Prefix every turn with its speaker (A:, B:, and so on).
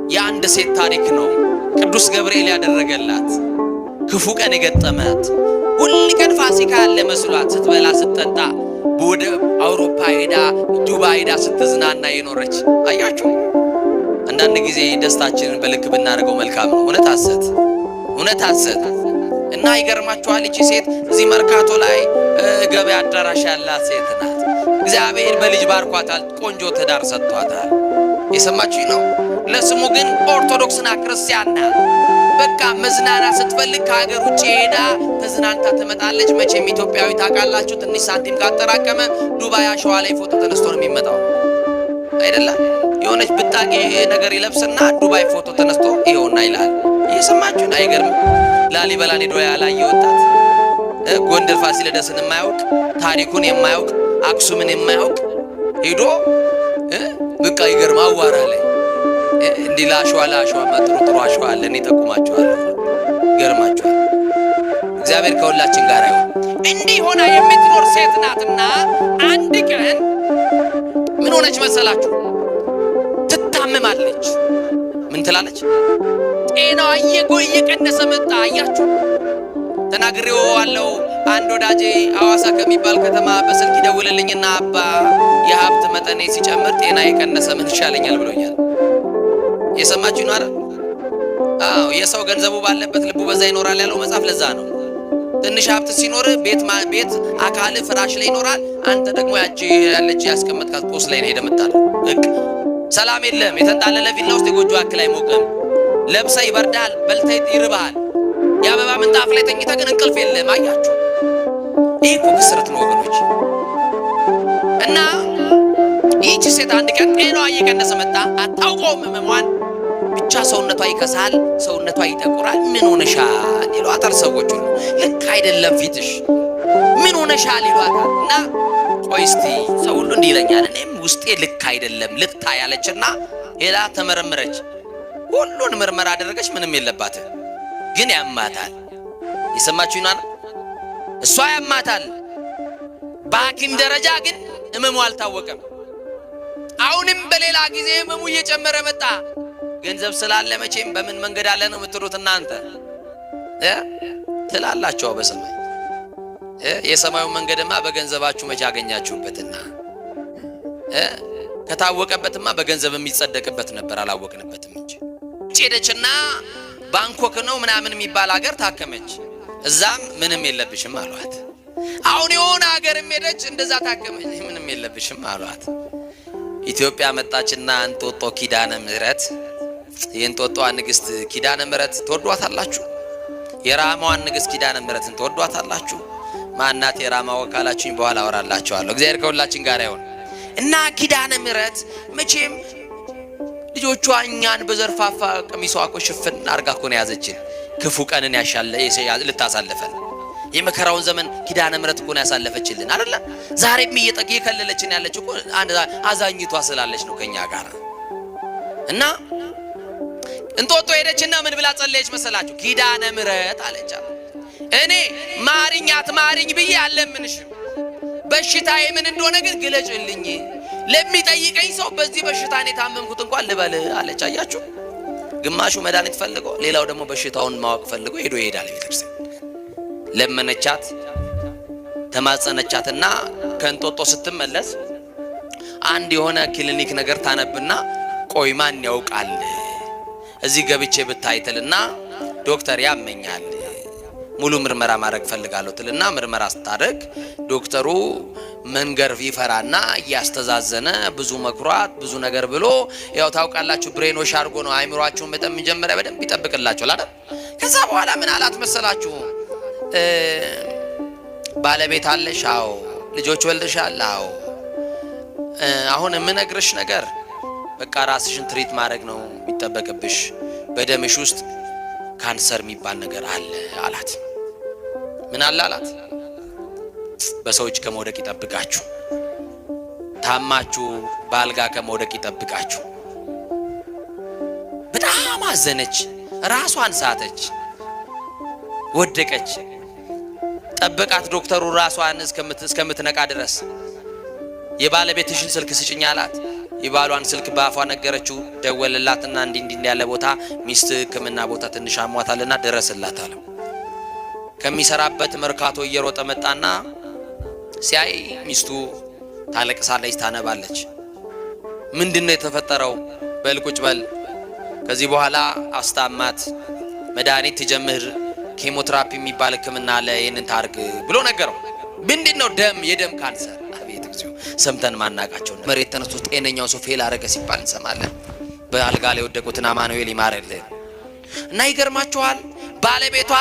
A: የአንድ ሴት ታሪክ ነው። ቅዱስ ገብርኤል ያደረገላት ክፉ ቀን የገጠማት፣ ሁል ቀን ፋሲካ ያለ መስሏት ስትበላ ስትጠጣ፣ ወደ አውሮፓ ሄዳ ዱባይ ሄዳ ስትዝናና የኖረች። አያችሁ፣ አንዳንድ ጊዜ ደስታችንን በልክ ብናደርገው መልካም ነው። እውነት ሐሰት? እውነት ሐሰት? እና ይገርማችኋል፣ ይቺ ሴት እዚህ መርካቶ ላይ ገበያ አዳራሽ ያላት ሴት ናት። እግዚአብሔር በልጅ ባርኳታል፣ ቆንጆ ትዳር ሰጥቷታል። የሰማችሁ ነው። ለስሙ ግን ኦርቶዶክስና ክርስቲያን ናት። በቃ መዝናናት ስትፈልግ ከሀገር ውጭ ሄዳ ተዝናንታ ትመጣለች። መቼም ኢትዮጵያዊ ታውቃላችሁ፣ ትንሽ ሳንቲም ካጠራቀመ ዱባይ አሸዋ ላይ ፎቶ ተነስቶ ነው የሚመጣው፣ አይደለም? የሆነች ብጣቂ ነገር ይለብስና ዱባይ ፎቶ ተነስቶ ይኸውና ይላል። እየሰማችሁን? አይገርምም? ላሊበላን ሄዶ ያላየ ወጣት፣ ጎንደር ፋሲለደስን የማያውቅ፣ ታሪኩን የማያውቅ፣ አክሱምን የማያውቅ ሄዶ በቃ ይገርም አዋራ ላይ እንዲህ ለአሸዋ ለአሸዋ ጥሩ ጥሩ አሸዋ አለ፣ እኔ ጠቁማችኋለሁ። ይገርማችኋል። እግዚአብሔር ከሁላችን ጋር ይሁን። እንዲህ ሆና የምትኖር ሴት ናትና አንድ ቀን ምን ሆነች መሰላችሁ? ትታመማለች። ምን ትላለች? ጤናዋ እየቀነሰ መጣ። አያችሁ፣ ተናግሬው አለው። አንድ ወዳጄ ሐዋሳ ከሚባል ከተማ በስልክ ይደውልልኝና አባ፣ የሀብት መጠኔ ሲጨምር ጤና የቀነሰ፣ ምን ይሻለኛል ብሎኛል። የሰማችሁ ነው አይደል? አዎ፣ የሰው ገንዘቡ ባለበት ልቡ በዛ ይኖራል ያለው መጽሐፍ ለዛ ነው። ትንሽ ሀብት ሲኖር ቤት ቤት አካል ፍራሽ ላይ ይኖራል። አንተ ደግሞ ያቺ ያለች ያስቀመጥካት ቁስ ላይ ነው ሄደህ የምታድረው። በቃ ሰላም የለም። የተንጣለለ ቪላ ውስጥ የጎጆ አክል አይሞቅም። ለብሰህ ይበርዳል፣ በልተህ ይርብሃል። የአበባ ምንጣፍ ላይ ተኝተህ ግን እንቅልፍ የለም። አያችሁ፣ ይህ እኮ ክስረት ነው ወገኖች። እና ይህቺ ሴት አንድ ቀን ጤናዋ እየቀነሰ መጣ። አታውቀውም ህመሟን። ብቻ ሰውነቷ ይከሳል፣ ሰውነቷ ይጠቁራል። ምን ሆነሻል ይሏታል ሰዎች ሁሉ። ልክ አይደለም ፊትሽ፣ ምን ሆነሻል ይሏታል። እና ቆይ እስቲ ሰው ሁሉ እንዲህ ይለኛል፣ እኔም ውስጤ ልክ አይደለም ልታ ያለችና ሄዳ ተመረመረች። ሁሉን ምርመራ አደረገች፣ ምንም የለባትም፣ ግን ያማታል። የሰማችሁ ይናል፣ እሷ ያማታል። በሐኪም ደረጃ ግን ህመሙ አልታወቀም። አሁንም በሌላ ጊዜ ህመሙ እየጨመረ መጣ። ገንዘብ ስላለ መቼም በምን መንገድ አለ ነው የምትሉት እናንተ ትላላችሁ። በሰማይ የሰማዩን መንገድማ በገንዘባችሁ መቼ አገኛችሁበትና፣ ከታወቀበትማ በገንዘብ የሚጸደቅበት ነበር፣ አላወቅንበትም እንጂ። ሄደችና ባንኮክ ነው ምናምን የሚባል ሀገር ታከመች። እዛም ምንም የለብሽም አሏት። አሁን የሆነ ሀገርም ሄደች፣ እንደዛ ታከመች፣ ምንም የለብሽም አሏት። ኢትዮጵያ መጣችና እንጦጦ ኪዳነ ምሕረት፣ የእንጦጦዋ ንግስት ኪዳነ ምሕረት ትወዷታላችሁ? የራማዋን ንግስት ኪዳነ ምሕረትን ትወዷታላችሁ? ማናት የራማዋ ካላችሁኝ በኋላ አወራላችኋለሁ። እግዚአብሔር ከሁላችን ጋር ይሁን። እና ኪዳነ ምሕረት መቼም ልጆቿ እኛን በዘርፋፋ ቀሚሷ እኮ ሽፍን አርጋ እኮ ነው የያዘችን። ክፉ ቀንን ያሻለ ልታሳልፈን የመከራውን ዘመን ኪዳነ ምሕረት እኮ ነው ያሳለፈችልን፣ አይደለ? ዛሬም እየጠቅ የከለለችን ያለች እኮ አዛኝቷ ስላለች ነው ከኛ ጋር። እና እንጦጦ ሄደችና ምን ብላ ጸለየች መሰላችሁ? ኪዳነ ምሕረት አለቻት። እኔ ማሪኝ አትማሪኝ ብዬ አልለምንሽም፣ በሽታዬ ምን እንደሆነ ግን ግለጭልኝ። ለሚጠይቀኝ ሰው በዚህ በሽታ እኔ ታመምኩት እንኳን ልበል አለች። አያችሁ፣ ግማሹ መድኃኒት ፈልጎ፣ ሌላው ደግሞ በሽታውን ማወቅ ፈልጎ ሄዶ ይሄዳል ቤተክርስቲያን። ለመነቻት፣ ተማጸነቻትና ከእንጦጦ ስትመለስ አንድ የሆነ ክሊኒክ ነገር ታነብና ቆይ ማን ያውቃል እዚህ ገብቼ ብታይ ትልና ዶክተር ያመኛል፣ ሙሉ ምርመራ ማድረግ ፈልጋለሁ ትልና ምርመራ ስታደርግ ዶክተሩ መንገር ይፈራና እያስተዛዘነ ብዙ መኩራት ብዙ ነገር ብሎ፣ ያው ታውቃላችሁ፣ brainwash አድርጎ ነው አይምሯችሁን በጣም መጀመሪያ በደንብ ይጠብቅላችኋል አይደል? ከዛ በኋላ ምን አላት መሰላችሁ? ባለቤት አለሽ? አዎ። ልጆች ወልደሻል? አዎ። አሁን የምነግርሽ ነገር በቃ ራስሽን treat ማድረግ ነው የሚጠበቅብሽ። በደምሽ ውስጥ ካንሰር የሚባል ነገር አለ አላት። ምን አለ አላት? በሰዎች ከመውደቅ ይጠብቃችሁ። ታማችሁ በአልጋ ከመውደቅ ይጠብቃችሁ። በጣም አዘነች፣ ራሷን ሳተች፣ ወደቀች። ጠበቃት ዶክተሩ ራሷን እስከምትነቃ ድረስ። የባለቤትሽን ስልክ ስጭኝ አላት። የባሏን ስልክ በአፏ ነገረችው። ደወለላትና እንዲህ እንዲህ ያለ ቦታ ሚስት ሕክምና ቦታ ትንሽ አሟታልና ድረስላት አለው። ከሚሰራበት መርካቶ እየሮጠ መጣና ሲያይ ሚስቱ ታለቅሳለች፣ ታነባለች። ምንድን ነው የተፈጠረው? በል ቁጭ በል፣ ከዚህ በኋላ አስታማት፣ መድኃኒት ትጀምር፣ ኬሞትራፒ የሚባል ሕክምና አለ፣ ይህንን ታርግ ብሎ ነገረው። ምንድን ነው? ደም፣ የደም ካንሰር። አቤት እግዚኦ! ሰምተን ማናቃቸው። መሬት ተነስቶ ጤነኛው ሰው fail አረገ ሲባል እንሰማለን። በአልጋ ላይ የወደቁትን አማኑኤል ይማርልን። እና ይገርማችኋል ባለቤቷ